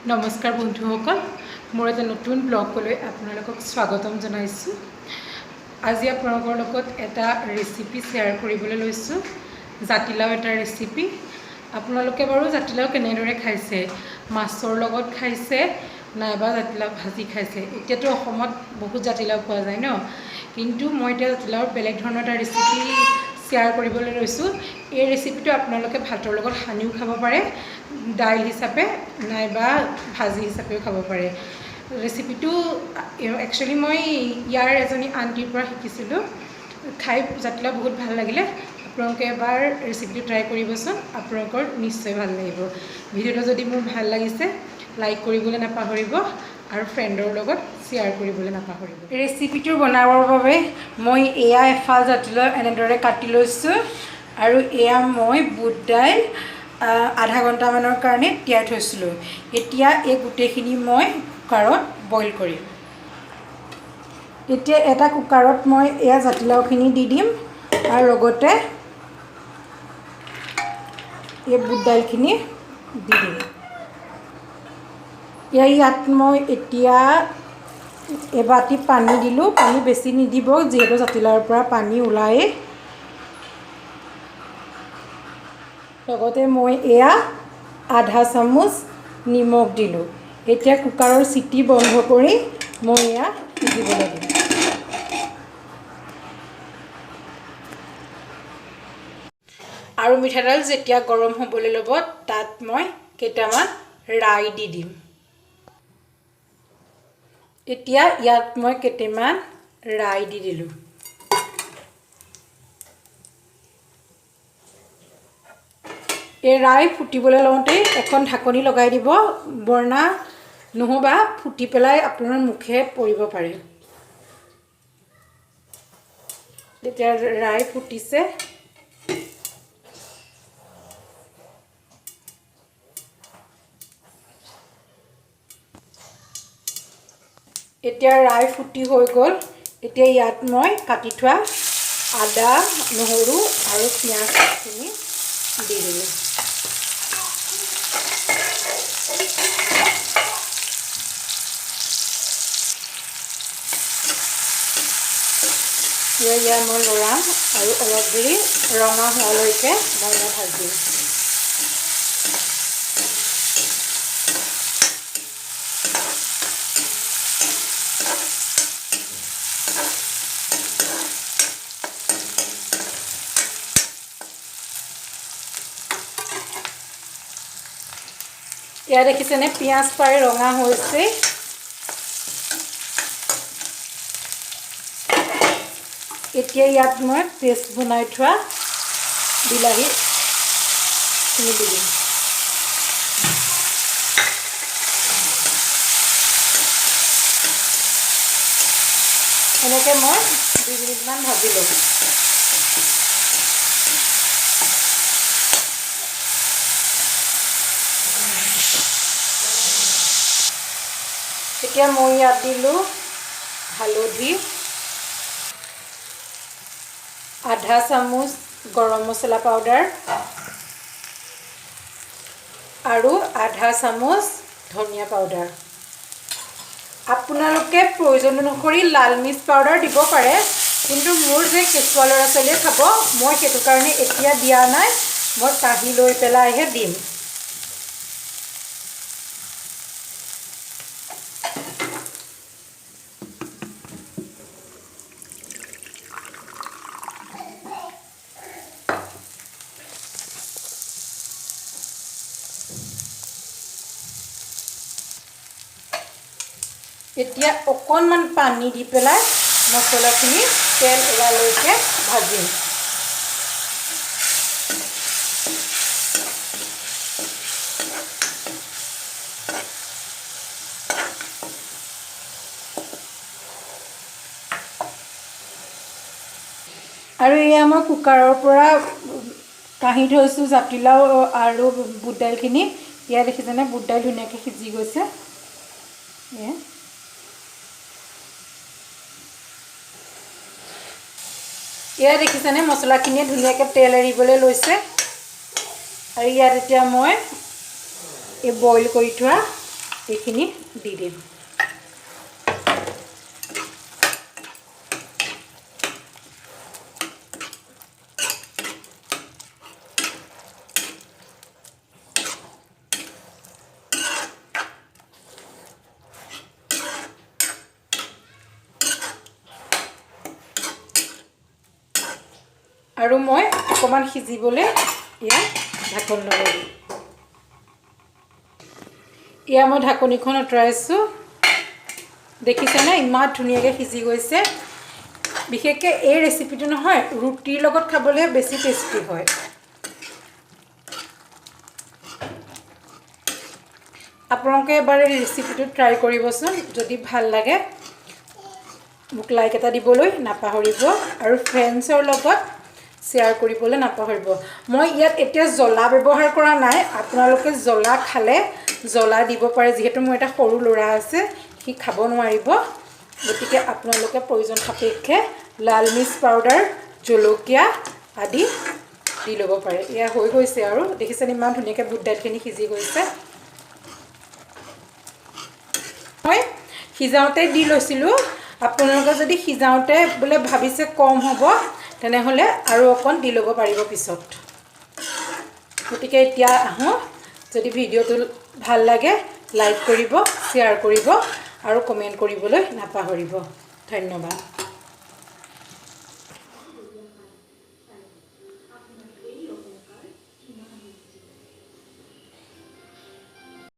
নমস্কাৰ বন্ধুসকল, মোৰ এটা নতুন ব্লগলৈ আপোনালোকক স্বাগতম জনাইছোঁ। আজি আপোনালোকৰ লগত এটা ৰেচিপি শ্বেয়াৰ কৰিবলৈ লৈছোঁ, জাতিলাও এটা ৰেচিপি। আপোনালোকে বাৰু জাতিলাও কেনেদৰে খাইছে? মাছৰ লগত খাইছে নাইবা জাতিলাও ভাজি খাইছে? এতিয়াতো অসমত বহুত জাতিলাও পোৱা যায় ন, কিন্তু মই এতিয়া জাতিলাওৰ বেলেগ ধৰণৰ এটা ৰেচিপি শ্বেয়াৰ কৰিবলৈ লৈছোঁ। এই ৰেচিপিটো আপোনালোকে ভাতৰ লগত সানিও খাব পাৰে, দাইল হিচাপে নাইবা ভাজি হিচাপেও খাব পাৰে। ৰেচিপিটো একচুৱেলি মই ইয়াৰ এজনী আণ্টিৰ পৰা শিকিছিলোঁ। খাই জাতিলাও বহুত ভাল লাগিলে। আপোনালোকে এবাৰ ৰেচিপিটো ট্ৰাই কৰিবচোন, আপোনালোকৰ নিশ্চয় ভাল লাগিব। ভিডিঅ'টো যদি মোৰ ভাল লাগিছে, লাইক কৰিবলৈ নাপাহৰিব আৰু ফ্ৰেণ্ডৰ লগত শ্বেয়াৰ কৰিবলৈ নাপাহৰিব। ৰেচিপিটো বনাবৰ বাবে মই এয়া এফাল জাতিলাও এনেদৰে কাটি লৈছোঁ আৰু এয়া মই বুট দাইল আধা ঘণ্টামানৰ কাৰণে তিয়াই থৈছিলোঁ। এতিয়া এই গোটেইখিনি মই কুকাৰত বইল কৰিম। এতিয়া এটা কুকাৰত মই এয়া জাতিলাওখিনি দি দিম আৰু লগতে এই বুট দাইলখিনি দি দিম। ইয়াত মই এতিয়া এবাতি পানী দিলোঁ। পানী বেছি নিদিব, যিহেতু জাতিলাওৰ পৰা পানী ওলায়েই। লগতে মই এয়া আধা চামুচ নিমখ দিলোঁ। এতিয়া কুকাৰৰ চিটি বন্ধ কৰি মই এয়া সিজিবলৈ দিম। আৰু মিঠাতেল যেতিয়া গৰম হ'বলৈ ল'ব, তাত মই কেইটামান ৰাই দি দিম। এতিয়া ইয়াত মই কেইটামান ৰাই দি দিলোঁ। এই ৰাই ফুটিবলৈ লওঁতেই এখন ঢাকনি লগাই দিব, বৰ্ণা নহ'বা ফুটি পেলাই আপোনাৰ মুখে পৰিব পাৰে। তেতিয়া ৰাই ফুটিছে। এতিয়া ৰাই ফুটি হৈ গ'ল। এতিয়া ইয়াত মই কাটি থোৱা আদা, নহৰু আৰু পিঁয়াজখিনি দি দিলোঁ। ইয়াত মই লৰাম আৰু অলপ দেৰি ৰঙা হোৱালৈকে মই ইয়াত ভাজিম। এয়া দেখিছেনে, পিঁয়াজ প্ৰায় ৰঙা হৈছে। এতিয়া ইয়াত মই পেষ্ট বনাই থোৱা বিলাহীখিনি দি দিম। এনেকৈ মই 2 মিনিটমান ভাজি ল'ম। এতিয়া মই ইয়াত দিলোঁ হালধি, আধা চামুচ গৰম মছলা পাউডাৰ আৰু আধা চামুচ ধনিয়া পাউডাৰ। আপোনালোকে প্ৰয়োজন অনুসৰি লাল মিৰ্চ পাউডাৰ দিব পাৰে, কিন্তু মোৰ যে কেঁচুৱা ল'ৰা ছোৱালীয়ে খাব, মই সেইটো কাৰণে এতিয়া দিয়া নাই, মই কাঢ়ি লৈ পেলাইহে দিম। এতিয়া অকণমান পানী দি পেলাই মছলাখিনি তেল ওলালৈকে ভাজিম। আৰু এয়া মই কুকাৰৰ পৰা কাঢ়ি থৈছোঁ জাতিলাও আৰু বুট দাইলখিনি। এয়া দেখিছেনে, বুট দাইল ধুনীয়াকৈ সিজি গৈছে। এয়া দেখিছেনে, মছলাখিনিয়ে ধুনীয়াকৈ তেল এৰিবলৈ লৈছে। আৰু ইয়াত এতিয়া মই এই বইল কৰি থোৱা এইখিনি দি দিম। আৰু মই অকণমান সিজিবলৈ ইয়াত ঢাকন লগাই দিম। এয়া মই ঢাকনিখন আঁতৰাইছোঁ। দেখিছেনে, ইমান ধুনীয়াকৈ সিজি গৈছে। বিশেষকৈ এই ৰেচিপিটো নহয়, ৰুটিৰ লগত খাবলৈ বেছি টেষ্টি হয়। আপোনালোকে এবাৰ এই ৰেচিপিটো ট্ৰাই কৰিবচোন। যদি ভাল লাগে মোক লাইক এটা দিবলৈ নাপাহৰিব আৰু ফ্ৰেণ্ডছৰ লগত শ্বেয়াৰ কৰিবলৈ নাপাহৰিব। মই ইয়াত এতিয়া জ্বলা ব্যৱহাৰ কৰা নাই, আপোনালোকে জ্বলা খালে জ্বলা দিব পাৰে। যিহেতু মোৰ এটা সৰু ল'ৰা আছে, সি খাব নোৱাৰিব, গতিকে আপোনালোকে প্ৰয়োজন সাপেক্ষে লাল মিৰ্চ পাউডাৰ, জলকীয়া আদি দি ল'ব পাৰে। এয়া হৈ গৈছে আৰু দেখিছেনে ইমান ধুনীয়াকৈ বুট দাইলখিনি সিজি গৈছে। মই সিজাওঁতে দি লৈছিলোঁ। আপোনালোকে যদি সিজাওঁতে বোলে ভাবিছে কম হ'ব, তেনেহ'লে আৰু অকণ দি ল'ব পাৰিব পিছত। গতিকে এতিয়া আহোঁ। যদি ভিডিঅ'টো ভাল লাগে লাইক কৰিব, শ্বেয়াৰ কৰিব আৰু কমেণ্ট কৰিবলৈ নাপাহৰিব। ধন্যবাদ।